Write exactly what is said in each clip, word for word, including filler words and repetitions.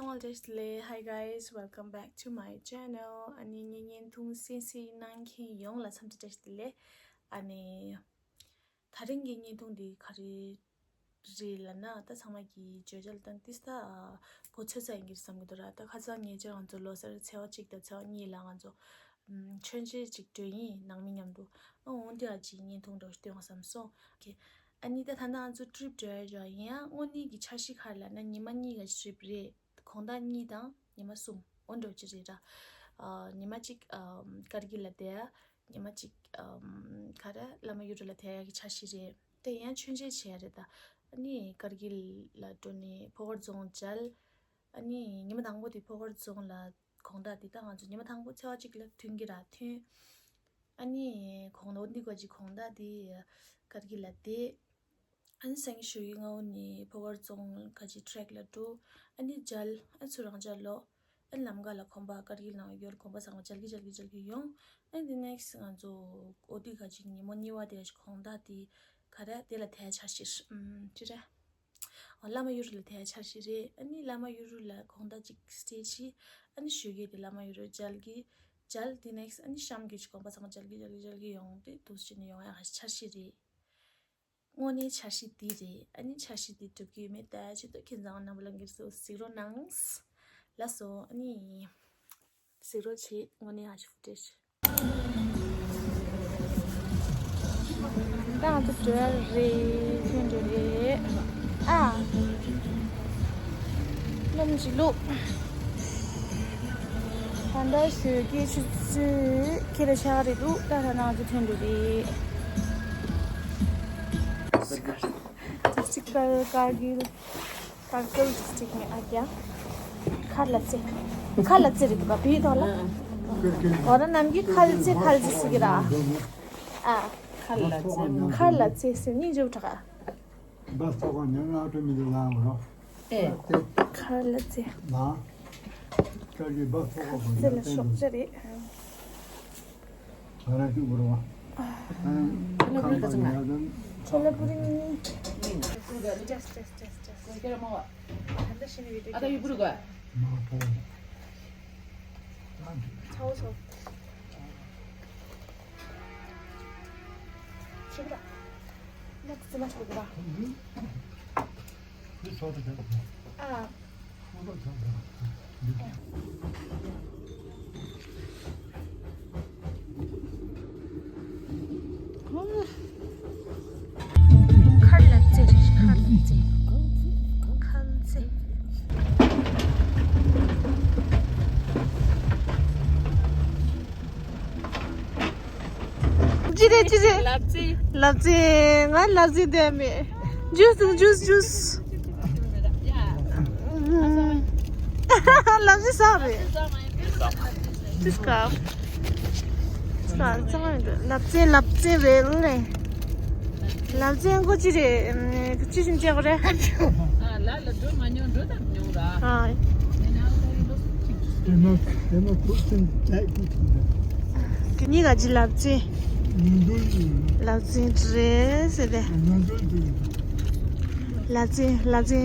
ཚང་མ་བཀྲ་ཤིས་བདེ་ལེགས། Hi guys, welcome back to my channel. ཨ་ནི་ངའི་བརྙན་ཐུང་གསན་གཟིགས་གནང་མཁན་ཡོངས་ལ་འཚམས་འདྲི་བཀྲ་ཤིས་བདེ་ལེགས། ཨ་ནི་ད་རིང་གི་བརྙན་ཐུང་འདི་ག་རེ་རེད་ལབ་ན། ད་ཚང་མ་གིས་བརྗོད་བྱ་ལ་ད་ཏིས་ད་གོ་ཚོད་ཚ་ཡིན་གྱི་བསམ་གྱི་འདུག་ར། ད་ཁ་སང་ཉེ་ཆར་ང་ཚོ་ལོ་གསར་ཚེས་པ་གཅིག་དང་ཚེས་པ་གཉིས་ལ་ང་ཚོ་ཨམ་མཆོད་མཇལ་ཅིག་འགྲོ་ཡིན་ནང་མི་མཉམ་དུ། ཨ་འོ་འདི་ཨ་ཅིག་བརྙན་ཐུང་འདྲ་བོ་ཞིག་སྟོན་དགོས་བསམ་སོང་། ཨོ་ཁེ། ཨ་ནི་ད་ད་ལྟ་ང་ཚོ་ཊི་རིབ་འགྲོ་ཡ་འགྲོ་ཡིན། ཡང་དངོས་གནས་ཀྱི་འཆར་གཞི་ག་རེ་ལབ་ན་ཉི་མ་གཉིས་ཀྱི་ཊི་རིབ་རེད། དགོང་དག་གཉིས་དང་ཉི་མ་གསུམ་འོ་འདྲ་བོ་ཅིག་རེད་ར། ཨ་ཉི་མ་གཅིག་ཨམ་ཀར་གིལ་ལ་བསྡད་ཡ། ཉི་མ་གཅིག་ཨམ་ག་རེ་བླ་མ་གཡུ་རུ་ལ་བསྡད་ཡ་གི་འཆར་གཞི་རེད། དེ་ཡང་མཆོད་མཇལ་བྱེད་ཡ་རེད་ད། ཨ་ནི་ཀར་གིལ་ལ་འགྲོ་ནས་ཕོ་ཁར་རྫོང་མཇལ། ཨ་ནི་ཉི་མ་དང་པོ་དེ་ཕོ་ཁར་རྫོང་ལ་དགོང་དག་དེ་ད་ང་ཚོ་ཉི་མ་དང་པོ་ཚེས་པ་གཅིག་ལ་ཐོན་གྱི་ར་ཐོན། ཨ་ནི་དགོང་དག་འདི་ག་ཅིག་དགོང་དག་དེ་ཀར་གིལ་ལ་བསྡད། ཨ་ནི་སང་ཉིན་ཞོགས་ཀྱི་སྔ་པོ་ནས་ཕོ་ཁར་རྫོང་ག་ཅིག་ཊེ་རེག་ལ་འགྲོ། ཨ་ནི་མཇལ། ཨ་ཚུར་རང་ཅག་ལོག་ཨ་ནི་ལམ་ཁ་ལ་གོམ་པ་ཀར་གིལ་ནང་ཡོད་གོམ་པ་ཚང་མ་མཇལ་གྱི་མཇལ་གྱི་མཇལ་གྱི་ཡོང་། ཨ་ནི་དེ་ནེག་སི་ང་ཚོ་འོ་དེ་ག་ཅིག་ཉིན་མོ་གཉིས་པ་དེ་ག་ཅིག་དགོང་དག་དེ་ག་རེ་དེ་ལ་བསྡད་ཡ་འཆར་གཞི་རེད། ཨམ་ཅི་རེད། ཨོ་བླ་མ་གཡུ་རུ་ལ་བསྡད་ཡ་འཆར་གཞི་རེད། ཨ་ནི་བླ་མ་གཡུ་རུ་ལ་དགོང་དག་ཅིག་སི་ཊེ་བྱས། ཨ་ནི་ཞོགས་ཀས་དེ་བླ་མ་གཡུ་རུ་མཇལ་གྱི་མཇལ། དེ་ནེག་སི་ཨ་ནི་ཤམ་གྱི་ཅིག་གོམ་པ་ཚང་མ་མཇལ་གྱི་མཇལ་གྱི་མཇལ་གྱི་ཡོང་དེ་འདུག་སེ་བྱས་ནས་ཡོང་ཡ་འཆར་གཞི་རེད། དངོས་གནས་འཆར་གཞི་འདི་རེད། ཨ་ནི་འཆར་གཞི་འདི་འགྲུབ་ཀྱི་ཡོད་མེད་ལྟ་ཡ་ཆེད་དུ་ཁྱེད་ཚང་མ་རྣམ་པ་ལྷན་རྒྱས་ཚོ་གཟིགས་རོགས་གནང་། ལགས་སོ། ཨ་ནི་གཟིགས་རོགས་བྱེད། དངོས་གནས་ཧ་ཅང་ཧྥུ་ཊེཇ། ད་ང་ཚོ་འགྲོ་ཡ་རེད། ཐོན་འགྲོ་རེད། ཨ། སྣུམ་ཅིག་བླུགས། ད་ལྟ་ཞོགས་ཀས་ཆུ་ཚོད་ཁྱེད་ལ་ཆགས་རེད་འདུག་ད་ད་ང་ཚོ་ཐོན་འགྲོ་རེད། ཅིག་ཅིག་ཀར་ཀར་གིལ། ཀར་གིལ་ཌིསི་ཊིག་ནས་ཨ་ཀྱ། ཁ་ལ་ཙེ། ཁ་ལ་ཙེ་རེད་པ་བི་ཐོག་ལ། འོ་ན་ནམ་གྱི་ཁ་ལ་ཙེ་ཁ་ལ་ཙེ་ཟེར་གི་ར། ཨ། ཁ་ལ་ཙེ། ཁ་ལ་ཙེ་ཟེར་ནི་འཇོག་དྲག་ག། ཁ་ལ་ཙེ། ཁ་ལ་ཙེ་ལ་ཤོག་ཙེ་རེད། ཁྱེད་ལ་པུ་རིང་། ཁ་ལ་ཙེ་རེད། ཁ་ལ་ཙེ། ཁ་ལ་ཙེ། ཅི་རེད་ཅི་རེད། ལབ་ཙེ། ལབ་ཙེ། ང་ལབ་ཙེ་དེ་མེད། ཇུས་དང་ཇུས་ཇུས། ལབ་ཙེ་ཟ་རེད། ཅི་སྐབས། ལབ་ཙེ་ལབ་ཙེ་རེད་ལེ། ལབ་ཙེ་མགོ་ཅི་རེད། ཅི་བཞིན་བྱེད་དགོས་རེད། ཨ་ལ་ལ་འགྲོ་མ་མྱོང་འགྲོ་དང་མྱོང་ར། ཨ། དེ་ནས་དེ་ནས་ཐུགས་སེམས་བྲལ་དགོས་ཀྱི་འདུག་གཉིས་ཀ་ཅི་ལབ་ཙེ། ལབ་ཙེ་རེད་ཟེར་ཏེ། ལབ་ཙེ་ལབ་ཙེ།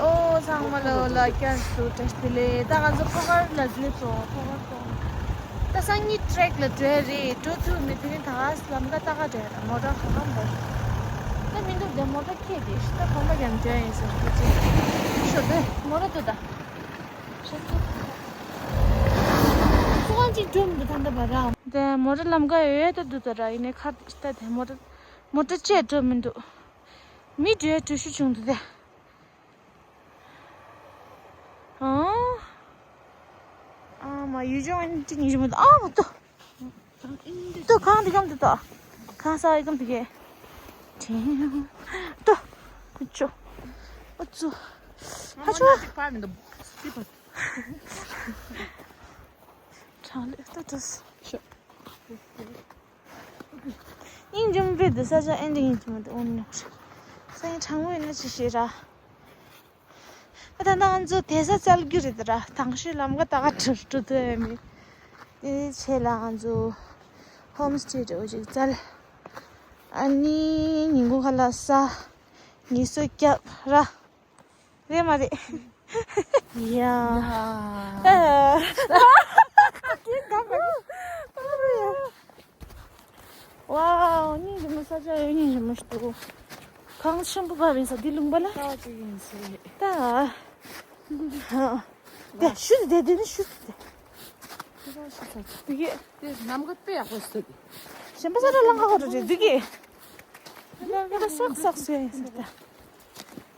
ཨོ་ཚང་མ་ལོ་ལ་བཀྲ་ཤིས་བདེ་ལེགས། ད་ང་ཚོ་ཕོ་ཁར་ལ་ཟིན་སོང་། ཕོ་ཁར་སོང་། ད་སང་ཉིན་ཊེ་རེག་ལ་འགྲོ་ཡ་རེད། འགྲོ་ཐུབ་མེད་དུས་ད་ལམ་ཁ་ལྟ་ག་འགྲོ་ཡ་ར། མོ་ཊ་ག་ག་འབར། ད་མི་འདུག་དེ་མོ་ཊ་ཁྱེར་དེ་ཤི་ད་གོམ་པ་རྒྱབ་འགྲོ་ཡ་ཡིན་ཟེར་ཁོ་ཚོས། ཤོག་དེ་མོ་ཊ་འདུག་ད། ཤོག་ཤོག་ཤོག་ཅི་འགྲོ་མི་འདུག་ད་ལྟ་བར་ར། དེ་མོ་ཊ་ལམ་ཀ་ཡོད་ཡོད་ད་འདུག་ད་ར། ཡིན་ནའི་ཁ་ད་དེ་མོ་ཊ་མོ་ཊ་ཅེས་འགྲོ་མི་འདུག་མི་འགྲོའི་འགྲོ་ཤུགས་བྱུང་འདུག་དེ། ཨ་ཨ་མ་ཡུལ་ལྗོངས་ཨན་ཏི་ཉི་ཞིམ་ཨ་མ་ཏོ། ཏོ་གང་དེ་གམ་དུ་ཏོ། གང་ས་ཨི་གམ་དུ་གེ། ཏོ། ཨུ་ཅོ། ཨུ་ཅོ། ཧ་ཅོ། གྲང་ལེ་ཏོ་ཏོ། སྙིང་རྗེ་མོ་དཔེ་འདི་ས་ཆ་ཨེ་འདྲ་ཡིན་གྱི་མ་འདུག་འོ་ནོ། སང་ཉིན་གྲང་མོ་ཡིན་ན་ཅི་ཤེས་ར། ད་ལྟ་ང་ཚོ་དེ་ས་བཙལ་རྒྱུ་རེད་ད་ར། དང་ཤོས་ལམ་ཀ་ད་ག་འགྲོ་འགྲོ་ཐུབ་ཡ་མེད། དེ་ཆེད་ལ་ང་ཚོ་ཧོམ་སྟེ་འདྲ་བོ་ཅིག་བཙལ། ཨ་ནི་ཉིན་གུང་ཁ་ལག་ཟ། ངལ་གསོ་རྒྱབ་ར། རེད་མ་རེད། ཡ། ཡ། ཨ། ཝའོ། སྙིང་རྗེ་མོ་ས་ཆ་ཡོད། སྙིང་རྗེ་མོ་ཞིག་འདུག་གངས་ཆེན་པོ་བབས་ཡིན་ས་འདི་ལུང་པ་ལ། ལྟ་བ་ཅིག་ཡིན་ཟེར། ད། དེ་ཤུ་དེ་དེ་ནི་ཤུ་དེ། དེ་ག་ཤི་ཚར། དེ་གི། དེ་ནམ་མཁའ་དཔེ་ཡག་པོ་ཞིག་འདུག་གཞན་པ་ས་ཆ་ལང་ཀ་ཧོ་རེད་དེ་གི། ད་ལ་ལ་སག་སག་སོ་ཡིན་ཟེར་ད།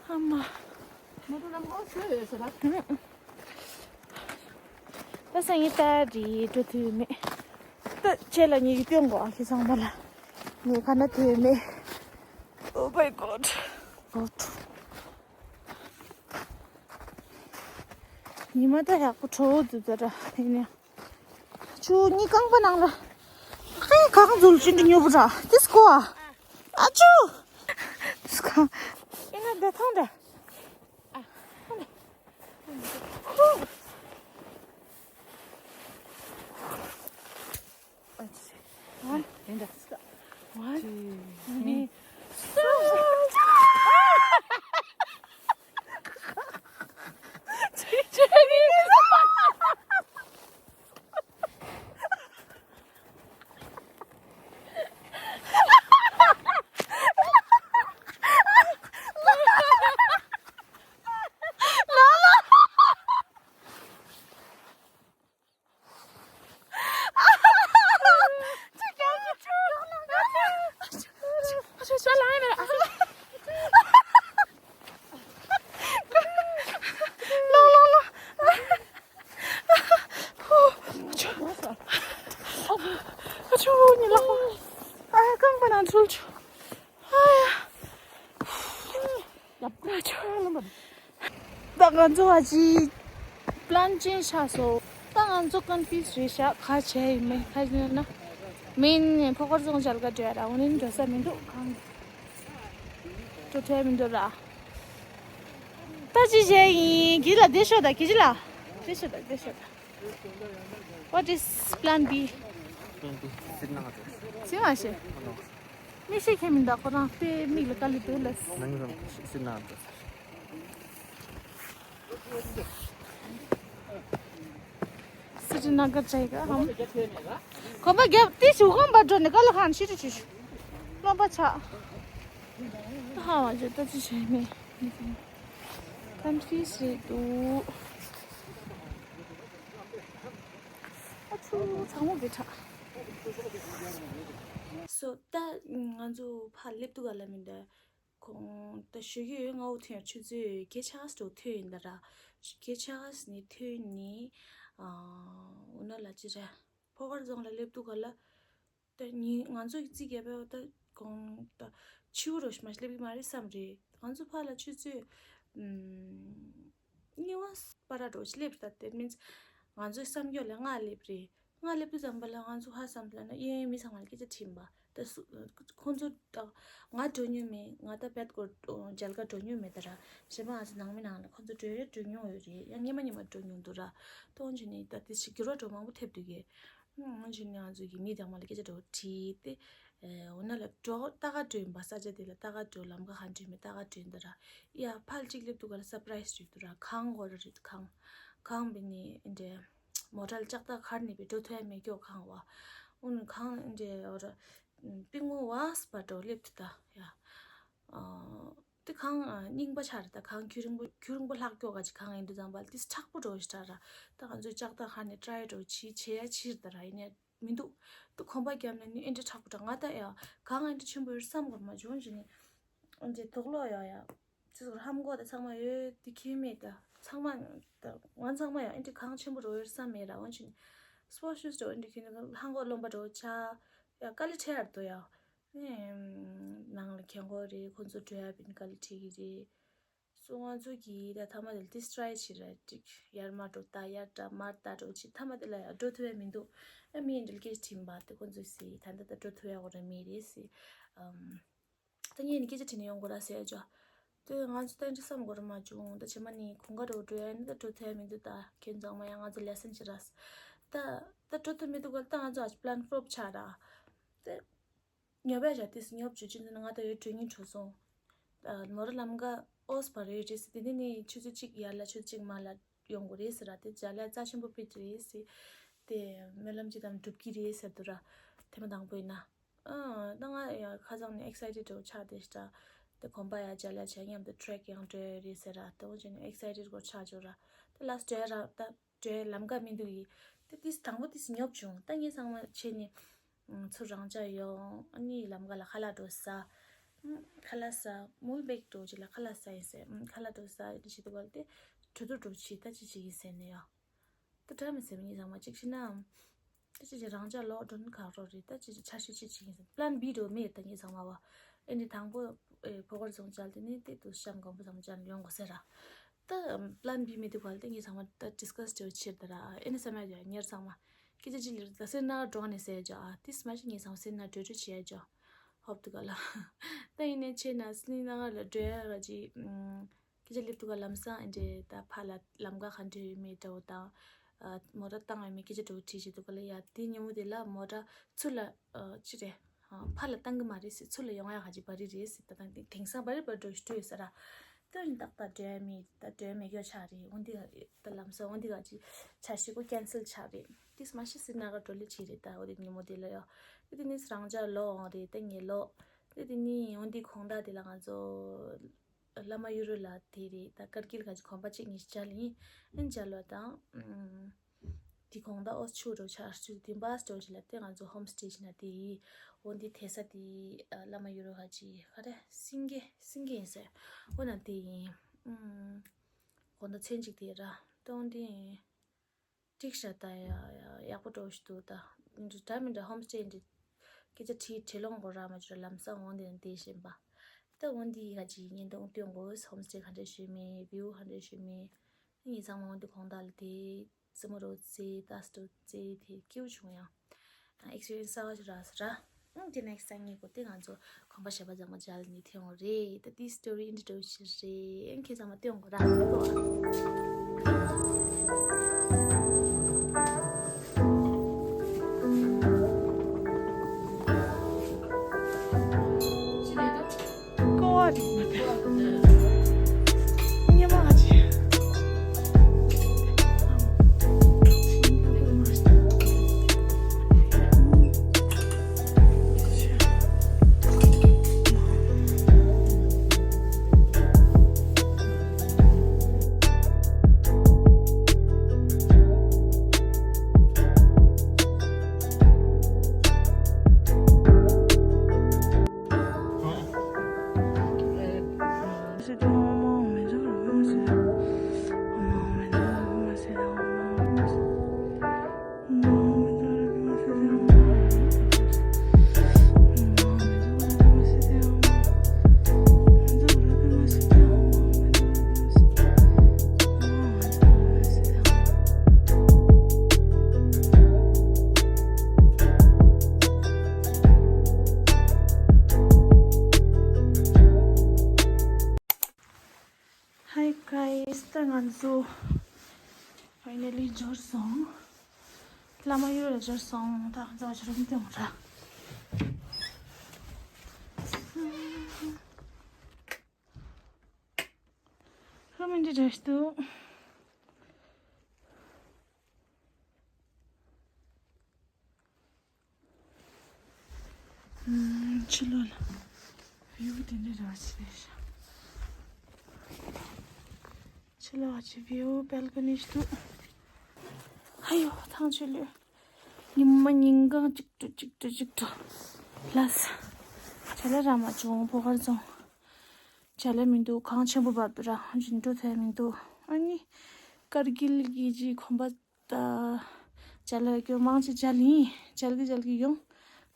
ཨ་མ། མོ་ཊ་ལམ་ཀ་སོ་ཡོད་ཟེར་ད། ད་སང་ཉིན་ད་རེད་འགྲོ་ཐུབ་མེད། ད་ཁྱེད་ལ་ངས་སྟོན་གོ་ཨ་ཁྱེད་ཚང་མ་ལ། ངས་ཁ་ན་ཐུབ་མེད། Oh my god. God. ཉི་མ་ད་ཡག་པོ་དྲོ་བོ་འདུག་ད་ར་དེ་ནས། ཆུ་གཉིས་རྐང་པ་ནང་ལ། ཧེ་གང་འཛུལ་ཅི་འདྲ་ཉོ་བུ་ར་དེ་སྐོ་ཨ། ཨ་ཆུ། དེ་སྐོ་ཨེ་ན་བདེ་ཐང་འདྲ། ཨ། One, two, three. ད་ང་ཚོ་ཨ་ཅི་པི་ལན་ཅན་ཆགས་སོང་། ད་ང་ཚོ་ཀོན་ཕིའུ་སི་རེད་ཤག་ག་བྱས་ཡིན་མིན་ཁ་ཅིག་ན། མིན་ཕོ་ཁར་རྫོང་མཇལ་ཁ་འགྲོ་ཡ་ར། འོ་ནི་འགྲོ་ས་མི་འདུག་གང་འགྲོ་ཐུབ་མི་འདུག་ར། ད་ཅི་བྱས་ཡིན་གྱི་ལ་བསྡད་ཤོག་ད་གྱི་ཅི་ལ་བསྡད་ཤོག་ད་བསྡད་ཤོག་ད། What is plan B? Plan B. སྲིད་ན་ང་ཚོ། སྲིད་མ་ཤེས། ཨ་ནོ། མི་ཤེས་མཁན་མིན་ད་ཁོ་རང་དཔེ་མིག་ལ་དཀའ་ལས་འདུག་ལ། ནང་ལ་སྲིད་ན་ང་ཚོ། སྲིད་ན་ག་ཅིག་ག་ཧམ། གོམ་པ་རྒྱབ་དེ་ཞུ་གོམ་པ་འགྲོ་ནས་དཀའ་ལས་ཁང་ཤི་ཏུ་ཆུ་ཤུ། རློན་པ་ཆགས། ཧ་མ་ཇོ་ད་ཅི་བྱས་མེད། ཀོན་ཕིའུ་སི་རེད་འདུག་ཨ་ཆུ་གྲང་མོ་བེ་ཁྲ། སོ་ད་ང་ཚོ་ཕར་སླེབས་དུས་ག་ལ་མིན་ད། ཁོང་ད་ཞུ་གི་ཡོད། སྔ་བོ་ཐོན་ཡ་ཆུ་ཚོད་བརྒྱད་ཆགས་འགྲོ་ཐོན་ཡིན་ད་ར། བརྒྱད་ཆགས་ནས་ཐོན་ནས་ཨ་འོ་ན་ལ་ཅི་ར་ཕོ་ཁར་རྫོང་ལ་སླེབས་དུས་ག་ལ། ད་ཉི་ང་ཚོ་ཡི་རྩིས་རྒྱབ་པ་ད་གོང་ད་ཕྱི་པོ་རོ་ཞིག་མ་སླེབས་ཀྱི་མ་རེད་བསམ་རེད། ང་ཚོ་ཕར་ལ་ཆུ་ཚོད་ཨུམ་གཉིས་པ་པ་ར་འགྲོ་ཞིག་སླེབས་ད། That means ང་ཚོའི་བསམ་ཡོད་ལ་ལྔ་སླེབས་རེད། ལྔ་སླེབས་དུས་ཙམ་པ་ལ་ང་ཚོ་ཧ་བསམ་ལ་ན་གཡས་གཡོན་མི་ཚང་མ་ལ་སྐད་ཆ་དྲིས་པ་ད་སུ་ཁོང་ཚོ་ད་ང་འགྲོ་མྱོང་མེད། ང་ད་བེད་སྐོར་མཇལ་ཁ་འགྲོ་མྱོང་མེད་ད་ར། གཞན་པ་ང་ཚོ་ནང་མི་ནང་ལ་ཁོང་ཚོ་འགྲོ་ཡ་འགྲོ་མྱོང་ཡོད་རེད། ཡང་སྔོན་མ་སྔོན་མ་འགྲོ་མྱོང་འདུག་ར། ཏོང་ཆུ་ནི་ད་དེ་ཞིག་འགྱུར་བ་འགྲོ་མང་པོ་ཐེབས་འདུག་གས། ང་ཚོ་ནི་ང་ཚོ་གི་མི་དང་མ་ལ་སྐད་ཆ་འདྲ་བོ་དྲིས་ཏེ། འོ་ན་ལ་འགྲོ་ལྟ་ག་འགྲོ་ཡིན་པ། ས་ཆ་དེ་ལ་ལྟ་ག་འགྲོ། ལམ་ཁ་ག་འགྲོ་མི་ལྟ་ག་འགྲོ་ཡིན་ད་ར། ཡ་ཕལ་གཅིག་སླེབས་དུས་ག་ལ་སར་པ་རའི་སི་རེད་འདུག་ར། གངས་འོ་ར་རེད་གངས། གངས་བི་ནི་འདྲེ། མོ་ཊ་ལྕགས་ཐག་ཁར་ནི་བི་འགྲོ་ཐུབ་ཡ་མེད་སྐྱོ་གངས་བ། འོ་ནི་གངས་འདྲེ་འོ་ར། པི་ངོ་བ་སི་པ་འགྲོ་སླེབས་དུས་ད་ཡ། དེ་གངས་རྙིང་པ་ཆགས་རེད། ད་གངས་རྒྱུན་རིང་པོ་རྒྱུན་རིང་པོ་ལྷག་སྐྱོ་ག་ཅིག་གངས་ཡིན་དུས་ཙམ་པ་ལ་དེ་མཁྲེགས་པོ་འགྲོ་ཞིག་ད་ར། ད་ང་ཚོས་ལྕགས་ཐག་ཁ་ནས་ཊ་རའི་འགྲོ་བྱེད་བྱེད་ཡ་ཕྱིར་ད་ར་ཡིན་ཡ་མི་འདུག་དེ་གོམ་པ་བརྒྱབ་ནས་ནི་ཨེ་འདྲ་མཁྲེགས་པོ་འདྲ། ང་ད་ཡ་གངས་ཨེ་འདྲ་ཆེན་པོ་ཡོད་བསམ་གོ་མ་བྱུང་། བྱས་ནས་ཨེ་འདྲ་དོག་ལོག་ཡོད་ཡ། ཅི་ཟེར་ཧམ་གོ་ད་ཚང་མ་ཡོད་དེ་ཁྱད་མེད། ད་ཚང་མ་ད་ང་ཚང་མ་ཡང་ཨེ་འདྲ་གངས་ཆེན་པོ་འགྲོ་ཡོད་བསམ་མེད་ར། འོན་ཀྱང་སྤོར་ཊི་ཤུ་ཛི་འགྲོ་ཨེ་འདྲ་ཁྱེར་ནས་ལྷམ་གོག་རློན་པ་འགྲོ་ཆ་ཡ་དཀའ་ལས་འཕྲད་ཡར་འདུག་ཡ། ནས་ནང་ལ་ཁྱེད་མགོ་རེད། ཁོ་ཚོ་འགྲོ་ཡ་ཕན་དཀའ་ལས་འཕྲད་ཀྱི་རེད། སོ་ང་ཚོ་གིས་ད་ཐ་མ་དེ་ལ་ཏིས་ཊ་རའི་བྱེད་ར་ཅིག་ཡར་མར་འགྲོ་ད་ཡར་ད་མར་ད་འགྲོ་ཅིག་ཐ་མ་དེ་ལ་ཡང་འགྲོ་ཐུབ་ཡ་མི་འདུག་ཨ་མི་འདྲ་སྐད་ཆ་དྲིས་པ་དེ་ཁོ་ཚོས་ཟེར་ད་ལྟ་ད་འགྲོ་ཐུབ་ཡ་གོ་ར་མེད་རེད་ཟེར། ཨམ། ད་ངས་ནི་སྐད་ཆ་དྲིས་ནས་ཡོང་དགོས་ར་ཟེར་ཡ་ཅོ། དེ་ང་ཚོ་ད་འདྲ་བསམ་དགོས་ར་མ་བྱུང་། ད་ཕྱི་མ་ནི་གོང་ཁ་འགྲོ་འགྲོ་ཡ་ནི་ད་འགྲོ་ཐུབ་ཡ་མི་འདུག་ད་ཁྱེད་ཚང་མ་ཡང་ང་ཚོ་ལེ་སན་བྱེད་ར། ད་ད་འགྲོ་ཐུབ་མི་འདུག་ག་ད་ང་ཚོ་ཨ་ཅི་པི་ལན་ཕོ་ལོབ་ཆགས་ར། དེ། ཉོབ་ཡ་བྱ་དེ་སི་ཉོབ་བྱོས་ཅི་འདི་ན་ང་ད་ཡོད་གྲོས་ཉིན་གྲོལ་སོང་། ཨ་མོ་ར་ལམ་ཀ་ཨོས་བར་ཡོད་རེད་ཟེར། དེ་ནི་ནི་ཆུ་ཚོད་གཅིག་ཡར་ལ་ཆུ་ཚོད་གཅིག་མར་ལ་ཡོང་དགོས་རེད་ཟེར་ར། དེ་ཇ་ལ་རྩ་ཆེན་པོ་ཕིག་རེད་ཟེར། དེ་སྨོན་ལམ་ཅི་དང་འགྲུབ་ཀྱི་རེད་ཟེར་འདུག་ར། ཐེངས་མ་དང་པོ་ཡིན་ན། ཨ་ད་ང་ཡ་ཁ་སང་ནས་ཨེག་སའི་ཊེཌ་འདྲ་བོ་ཆགས་བསྡད་ཤག་དེ་གོམ་པ་ཡ་ཇ་ལ་བྱས་མཉམ་དུ་ཊེག་ཡང་འགྲོ་ཡ་རེད་ཟེར་ར། དེ་འོ་བྱས་ནས་ཨེག་སའི་ཊེཌ་སྐོར་ཆགས་བྱུང་ར། དེ་ལ་སི་ཇ་ར་ད། འདྲའི་ལམ་ཀ་མི་འདུག་ཡིན། དེ་དུས་དང་པོ་དུས་ཉོབ་བྱུང་། ད་ངས་ཚང་མ་བྱས་ནས་ཚུར་རང་འཇགས་ཡོང་། ཨ་ནི་ལམ་ཀ་ལ་ཁ་ལག་འགྲོ་ཟ། ཁ་ལག་ཟ་མུལ་བེག་འགྲོ་ཅིག་ལ་ཁ་ལག་ཟ་ཡིན་ཟེར། ཁ་ལག་འགྲོ་ཟ་ཡིན་ཞེས་དུས་བར་དེ་གྲོས་བསྡུར་འགྲོ་ཆེ་ད་ཅི་ཅིག་ཡིན་ཟེར་ནས་ཡོ། ད་དྲ་མི་ཟེར་མི་ངས་ཚང་མ་གཅིག་ཤི་ན། ད་ཅི་ཅི་རང་འཇགས་ལོག་འགྲོ་ནི་ཁག་རོགས་རེད། ད་ཅི་ཅི་ཆ་ཤས་ཅི་ཅིག་ཡིན་ཟེར། པི་ལན་བི་འགྲོ་མེད་ད་ངས་ཚང་མ་བ། ཨེ་འདི་དང་པོ་ཨེ་ཕོ་ཁར་སོང་བྱས་དེ་ནས་དེ་དུས་ཤམ་གང་པོ་ཚང་མ་བྱས་ཡོང་དགོས་ཟེར་ར། ད་པི་ལན་བི་མེད་དུས་ག་ལ་དེ་ངས་ཚང་མ་ད་ཌིས་ཀ་སི་འདྲ་བྱེད་ད་ར། ཨེ་ནི་སེ་མ་ཡ་ཉེར་ཚང་མ་སྐད་ཆ་ཅི་ལེར་ད་སེ་ན་འགྲོ་ནས་ཟེར་ཅོ། ཨ་དེ་སྨ་ཤི་ངས་ཚང་མ་སེ་ན་འགྲོ་འགྲོ་བྱེད་ཡ་ཅོ། ཧོབ་དུ་ག་ལ། ད་ཡིན་ནས་ཆེ་ན་སི་ནི་ན་ང་ལ་འགྲོ་ཡ་ག་ཅི། སྐད་ཆ་སླེབས་དུས་ག་ལམ་སང་ཨེ་འདྲས་ད་ཕ་ལ་ལམ་ཀ་ག་འདྲས་ཡོད་མེད་འདྲ་བོ་དང་། མོ་ཊ་བཏང་ཡོད་མེད་སྐད་ཆ་འདྲ་བོ་དྲིས་བྱེད་དུས་ག་ལ་ཡ་དེ་ཉིན་མོ་དེ་ལ་མོ་ཊ་ཚུར་ལ་ཅི་རེད། ཕར་ལ་བཏང་གི་མ་རེད་ཟེར། ཚུར་ལ་ཡོང་ཡ་ག་ཅིག་བ་རི་རེད་ཟེར། ད་དང་དེང་སང་བ་རི་བ་འགྲོ་ཞུ་ཡོད་ས་ར། ད་ཡིན་ཏག་ཏག་འགྲོ་ཡ་མེད། ད་འགྲོ་ཡ་མེད་སྐྱོ་ཆགས་རེད། འོན་ཏེ་ད་ལམ་སང་འོན་ཏེ་ག་ཅིག་ཆ་ཤས་གོ་ཀན་སལ་ཆགས་རེད། དེ་སྨ་ཤི་སི་ན་ག་འགྲོ་ལེ་བྱེད་རེད། ད་འོ་དེ་ཉིན་མོ་དེ་ལ་ཡོ། དེ་དེ་ནས་རང་ཅག་ལོག་འོང་རེད། ད་ངས་ལོག་དེ་དེ་ནས་འོན་ཏེ་གོང་ད་དེ་ལ་ང་ཚོ་བླ་མ་གཡུ་རུ་ལ་དེ་རེད། ད་ཀར་གིལ་ག་ཅིག་གོམ་པ་གཅིག་གཉིས་མཇལ་ཡིན། ཨེ་མཇལ་བ་དང་། དེ་གོང་ད་ཨོ་ཆུ་རོ་ཆ་ཆུ་དེ་བ་སི་ཏོ་ཅི་ལ་དེ་ང་ཚོ་ཧོམ་སི་ཊེ་ཅི་ན་དེ་ཡིན། འོ་འདི་དེ་ས་དེ་བླ་མ་གཡུ་རུ་ག་ཅིག་ག་རེ་སིང་གེ་སིང་གེ་ཡིན་ཟེར། འོ་ན་དེ་ཡིན། གོང་ད་མཚན་གཅིག་དེ་ར་ད་འོ་འདི། ཀྲིག་ཤ་ད་ཡ་ཡ་ཡག་པོ་འགྲོ་ཞིག་འདུག་ད་འདྲ་མི་འདྲ་ཧོམ་སི་ཊེ་འདི་སྐད་ཆ་དྲིས་དྲིས་ལོང་གོ་ར་མ་བྱོས་ལམ་སང་འོང་དེ་ན་དེ་བཞིན་པ། ད་འོང་དེ་ཡི་ག་ཅིག་ཉིན་དུ་སྟོན་གོ་ཧོམ་སི་ཊེ་ག་འདྲ་ཞིག་མེད། བིའུ་ག་འདྲ་ཞིག་མེད། ངེད་ཚང་མ་འོང་དེ་གོང་ད་ལ་དེ་ཙི་མོ་རོ་ཙེ་ད་སི་ཏོ་ཙེ་དེ་སྐྱིད་པོ་བྱུང་ཡང་། ཨེག་སི་པི་རི་ཡན་སི་གསར་པ་ཞིག་རག་སོང་ར། ཨང་དེ་ནེག་སི་ཊ་ངེད་གོ་དེ་ང་ཚོ་གོམ་པ་བཞི་པ་ཚང་མ་མཇལ་ནས་ཐོན་ཡོང་རེད། ད་དེ་སི་ཊོ་རི་ཨིན་ཊྲོ་ཌུ་སི་ཞིག་རེད། ཨང་ཁྱེད་ཚང་མ་སྟོན་དགོས་ར་ལོ། ཀོ་བ་རིག་མ་ཐལ། ཉི་མ་ཆེ། Hi guys, ད་ང་ཚོ་finally འབྱོར་སོང་། བླ་མ་གཡུ་རུ་ལ་འབྱོར་སོང་། ད་ང་ཚོ་ཕྱི་རུ་སྟོན་ར། ཧ་མི་འདི་འདྲ་ཞིག་འདུག་ཕྱི་ལོགས་ལ་བིའུ་དེ་འདྲ་ར་ཞིག་རེད་ཤག་ཕྱི་ལོགས་ཀྱི་བིའུ་བལ་ཀོ་ནི་ཞིག་འདུག་ཨ་ཡོ། ཐང་ཆད་ལོས། ཉི་མ་ཉིན་གང་གཅིག་ཏུ་གཅིག་ཏུ་གཅིག་ཏུ་ལས། ཅ་ལག་རག་མ་བྱུང་། ཕོ་ཁར་བཙོང་། ཅ་ལག་མི་འདུག་གངས་ཆེན་པོ་བར་དུ་ར་འགྲིམ་འགྲོ་ཐལ་མི་འདུག་ཨ་ནི་ཀར་གིལ་གྱི་ཅི་གོམ་པ་ད་ཅ་ལག་སྐྱོ་མང་ཆེ་མཇལ་ཡིན། མཇལ་གི་མཇལ་གི་ཡོང་།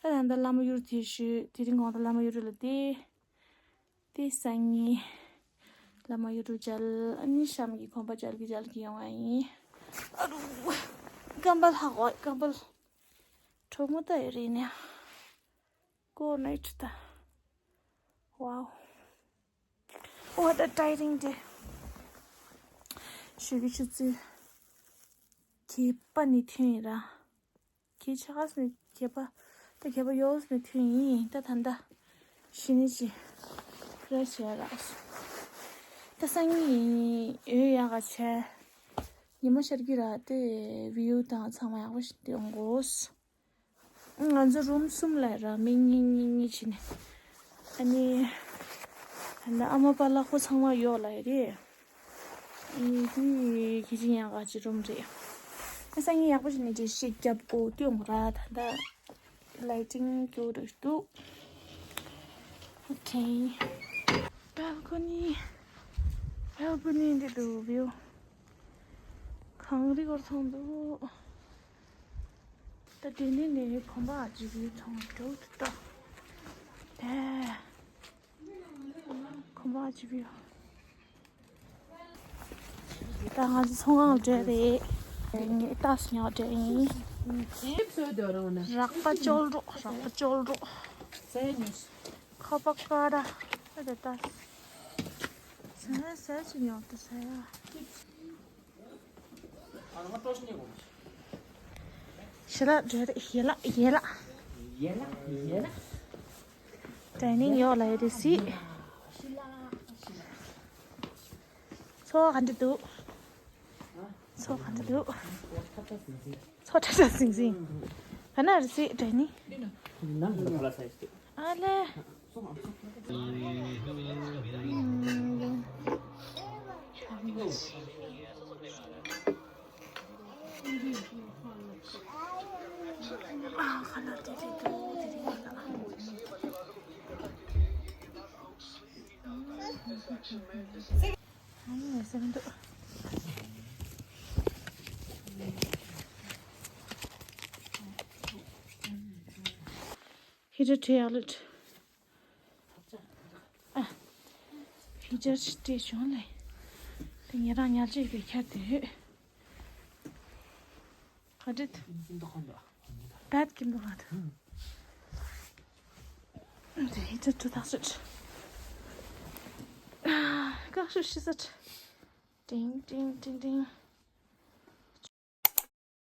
ད་ད་ལྟ་བླ་མ་གཡུ་རུ་དེ་ཞུས། དེ་རིང་དགོང་དག་བླ་མ་གཡུ་རུ་ལ་བསྡད། དེ་སང་ཉིན་བླ་མ་གཡུ་རུ་མཇལ། ཨ་ནི་ཤམ་གྱི་གོམ་པ་མཇལ་གི་མཇལ་གི་ཡོང་བ་ཡིན། ཨ་རུ། ཀམ་པལ་ཧ་གོ། ཀམ་པལ་གྲོགས་མོ་ད་ཡོད་རེད་ནས། གོ་ནའིཊ་ད། ཝའོ། What a tiring day. ཞུ་གི་ཆུ་ཚོད་བརྒྱད་པ་ནས་ཐོན་ཡིན་ར། ཁྱེད་ཆ་ག་སོང་། བརྒྱད་པ། ད་བརྒྱད་པ་ཡོལ་སོང་ནས་ཐོན་ཡིན། ད་ད་ལྟ་ཞི་ནི་ཅི་ར་བྱས་ར། ད་སང་ཉིན་ཡོད་ཡག་ག་བྱས། ཉི་མ་ཤར་གི་ར། དེ་བིའུ་དང་ཚང་མ་ཡག་པོ་ཞིག་ཡོང་དགོས། ང་ཚོ་རུམ་གསུམ་ལ་ར། མི་གཉིས་གཉིས་གཉིས་བྱས་ནས། ཨ་ནི་ད་ལྟ་ཨ་མ་པཱ་ལགས་ཁོ་ཚང་མ་ཡོད་ལ་ཡོད་རེད། ཨེ་འདི་ཁྱི་ཅི་ཡང་ག་ཅི་རུམ་རེད། ཨ་སང་ཉིན་ཡག་པོ་ཞིག་ནས་འགྲེལ་བཤད་རྒྱབ་དགོས་དུས་འོང་ར། ད་ལྟ་ལའི་ཊིང་སྐྱོ་རུ་འདུག་ཨོ་ཁེ། བལ་ཀོ་ནི། བལ་ཀོ་ནི་འདི་འདུག་བིའུ། གངས་རི་སྐོར་མཐོང་འདུག་ད་དེ་ནས་ནས་གོམ་པ་ཨ་ཅི་བིའུ་མཐོང་འགྲོ་འདུག་ད། དེ། གོམ་པ་ཅི་བིའུ། ད་ང་ཚོ་ཚོང་ཁང་ལ་འགྲོ་རེད། ངས་ཏག་སུ་ཉོ་འགྲོ་ཡིན། རགས་པ་ཅོལ་འགྲོ། རགས་པ་ཅོལ་འགྲོ། ཁ་པ་ཀ་ར། ཨ་དེ་ཏག་སུ། ཟས་ཟས་ཅི་ཉོ་དེ་ཟས་ཡ། ཞི་ལ་འདྲེ་རེད། ཡེ་ལ་ཡེ་ལ། ཡེ་ལ་ཡེ་ལ། ཊེ་ནིང་ཡོད་ལ་ཡོད་དེ་སི། ཚོ་ག་འདྲ་འདུག་ཚོ་ག་འདྲ་འདུག་ཚོ་ཁྲ་ཁྲ་ཟིང་ཟིང་། ག་ན་རེད་སི་ཊེ་ནིང་། ཨ་ལེ། ཧི་ཊར་ཁྲིད་ཡག་ལུད། ཨ། ཧི་ཊར་ཁྲིད་བྱུང་ལེ། དེ་ཉེ་རང་ཉལ་ཆས་པའི་ཁྱེར་དེ་ཡོད། ག་འདྲ་འདུག་བད་ཀྱི་འདུག་ག་འདུག་དེ་ཧི་ཊར་ཁྲིད་ཐག་ཆོད། ཨ། བཀག་ཤུགས་ཤི་ས། ཏིང་ཏིང་ཏིང་ཏིང་།